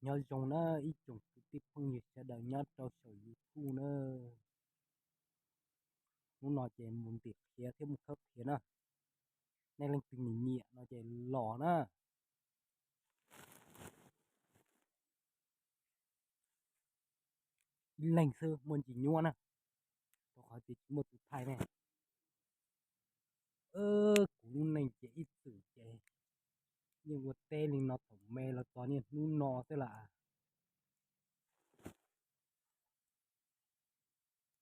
Nyob zoo na ib tsoom kwv tij phooj ywg sawv daws nyob rau saum YouTube na. Hnub no ces mus ntim qhiav thiab mus khawb qhiav na. Nej leej twg nyiam nyiam no ces los na. Ib leeg xwb muaj ntsis nyuaj na, rau qhov tias tsis muaj tus thaij ne. Kuv lub neej ces ib txwm ces yeej ua teb li no thaum me los txog niaj hnub no xwb las.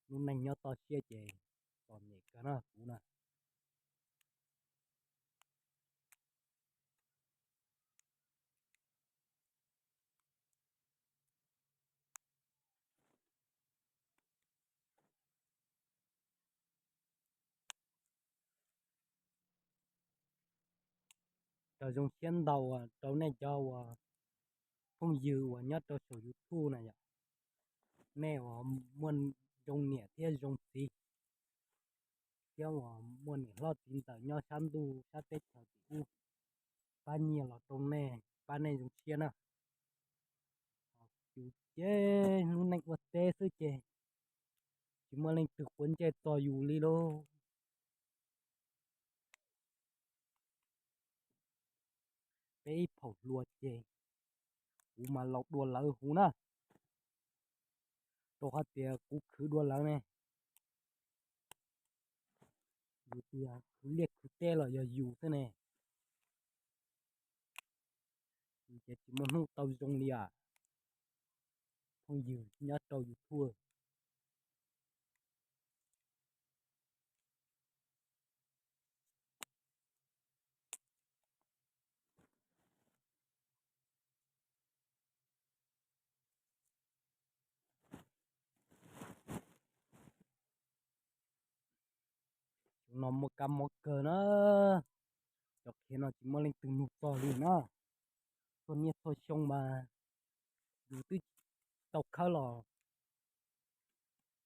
Lub neej nyob toj siab ces txom nyem kawg na kuv na. Rau zoo siab ntau rau nej cov uas phooj ywg uas nyob rau saum YouTube na yom. Nej uas muaj zoo niam thiab zoo txiv, thiab uas muaj niam hlob txiv ntxawm nyob sab ntuj sab teb chaws tim ub, pab nyiaj los rau nej, pab nej zoo siab na. Yus ces lub neej ua teb xwb ces tsis muaj leej twg quav ntsej txog yus li lauj. Peb ib phaum hluas ces kuv mas laus dua lawv huv na, rau qhov tias kuv khwv dua lawv ne. Yus tias khwv liaj khwv teb los yog yus xwb ne. Ces tsis muaj hnub tau zoo li as, phooj ywg nyob rau YouTube. Xyoo no muaj kab mob kawg na, cov qhiav no tsis muaj leej twg nug txog li na. Txhua niaj txhua xyoo mas yus twb tau khawb los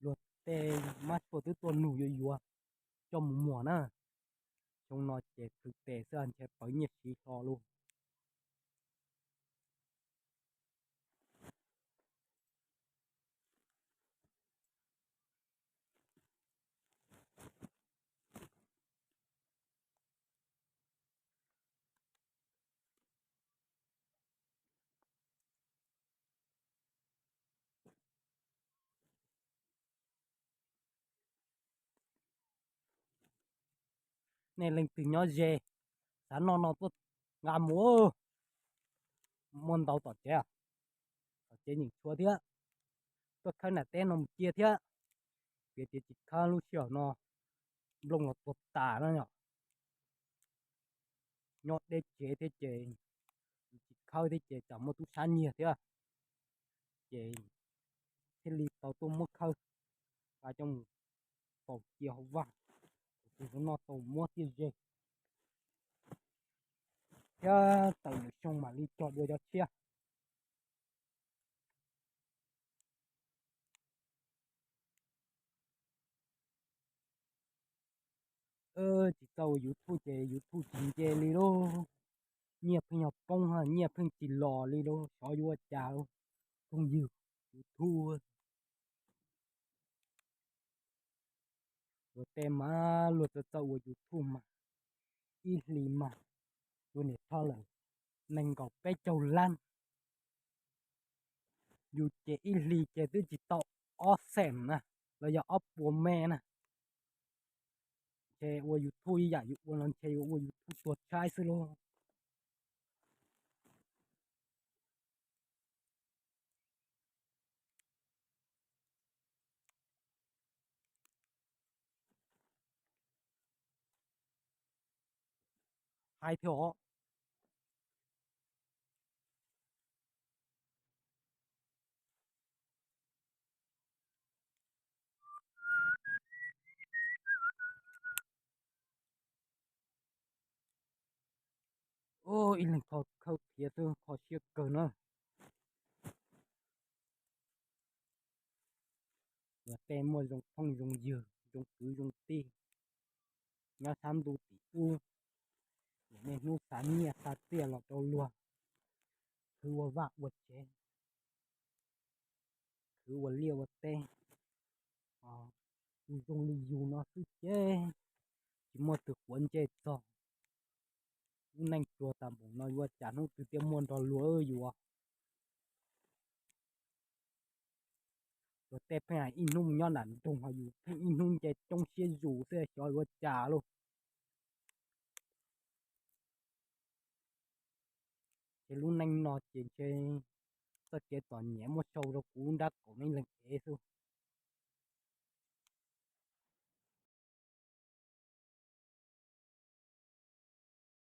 luag tej mab sua twb tuaj nug yuav yuav coj mus muag na. Xyoo no ces khwv tes xwb ntshe pawv nyiaj siv hlo lauj. Nej leej twg nyob ze, xav noj no tuaj nqa mus. Muaj ntau tom tsev, tom tsev nyeem tshuav thiab. Tuaj khawb nram teb no mus cia thiab. Piav tias tsis khawb lub sij hawm no nplooj los tuag tas na yom. Nyob deb tsev thiab ces tsis khawb thiab ces tsam muaj tub sab nyiag thiab, ces thiaj li tau tuaj muab khawb nqa coj mus faus cia hauv vaj, tus noj tau muab thiaj ze. Thiab tawm lwm xyoo mam li cog dua cov tshiab. Tsis txawj ua YouTube ces YouTube tsis nce li lauj. Nyiaj pheej yog poob, nyiaj pheej tsis los li lauj, xyov yuav ua cas lauj. Phooj ywg YouTube, luag tej mas luag txawj txawj ua YouTube mas ib hlis mas luag niam rho lawm nees nkaum peb caug lab. Yus ces ib hlis ces twb tsis tau ob xees na, los yog ob puas me na. Ntshe ua YouTube ib yam yus ua no ntshe yuav ua YouTube tuag tshaib xwb lauj. Hais thiab os. Ib leeg kho khawb qhiav twb kho siab kawg na. Luag tej muaj zoo phooj zoo ywg zoo kwv zoo tij nyob sab ntuj tim ub, niaj hnub xa nyiaj xa txiaj los rau luag khwv ua vaj ua tsev. twv ua liaj ua teb, zoo li yus no xwb ces tsis muaj twg quav ntsej txog. Lub neej tsuag tas npaum no yuav cas hnub twg thiaj muaj nrog luag yuav. Luag tej pheej hais ib hnub mus nyob nram nroog ho yus pheej ib hnub nce coob siab zus xwb xyov yuav cas lauj. Ces lub neej no ces ntshe txoj kev txom nyem muab sau rau kuv lub nrab qaum neej leeg ev xwb.